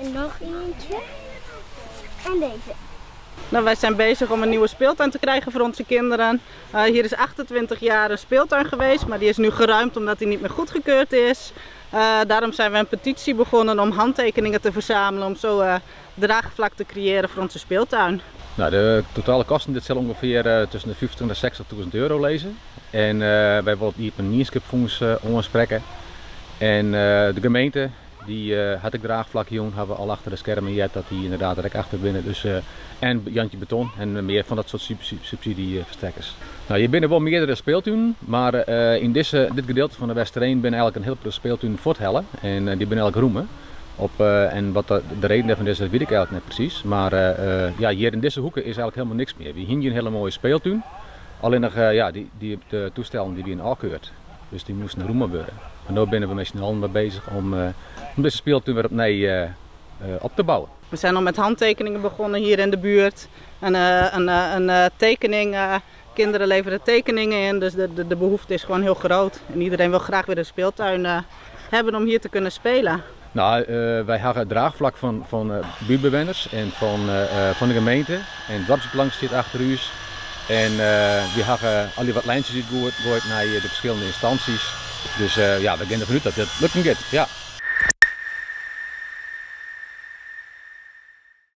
En noch ientje. En deze. Nou, wij zijn bezig om een nieuwe speeltuin te krijgen voor onze kinderen. Hier is 28 jaar een speeltuin geweest, maar die is nu geruimd omdat die niet meer goedgekeurd is. Daarom zijn we een petitie begonnen om handtekeningen te verzamelen om zo draagvlak te creëren voor onze speeltuin. Nou, de totale kosten dit zal ongeveer tussen de 50 en 60.000 euro lezen. En wij willen hier op een Mienskipfonds aanspreken. En de gemeente die had ik draagvlak hier, hebben we al achter de schermen gehad dat die inderdaad er achter binnen. Dus, en Jantje Beton en meer van dat soort subsidieverstrekkers. Nou, hier binnen wel meerdere speeltuinen, maar in dit gedeelte van de Westereen ben eigenlijk een heel veel speeltuinen voorthellen en die ben eigenlijk roemen. En wat de reden daarvan is, dat weet ik eigenlijk niet precies. Maar hier in deze hoeken is eigenlijk helemaal niks meer. We hier een hele mooie speeltuin. Alleen nog die de toestellen die we in afkeurt. Dus die moesten roemen worden. En nu zijn we met z'n allen mee bezig om deze speeltuin weer opnieuw op te bouwen. We zijn al met handtekeningen begonnen hier in de buurt. Een tekening, kinderen leveren tekeningen in, dus de behoefte is gewoon heel groot. En iedereen wil graag weer een speeltuin hebben om hier te kunnen spelen. Wij hebben het draagvlak van buurtbewoners en van de gemeente. En het dorpsbelang zit achter u. En we hebben al die wat lijntjes uitgegooid naar de verschillende instanties. Dus we gaan ervan uit dat dit lukken gaat. Ja.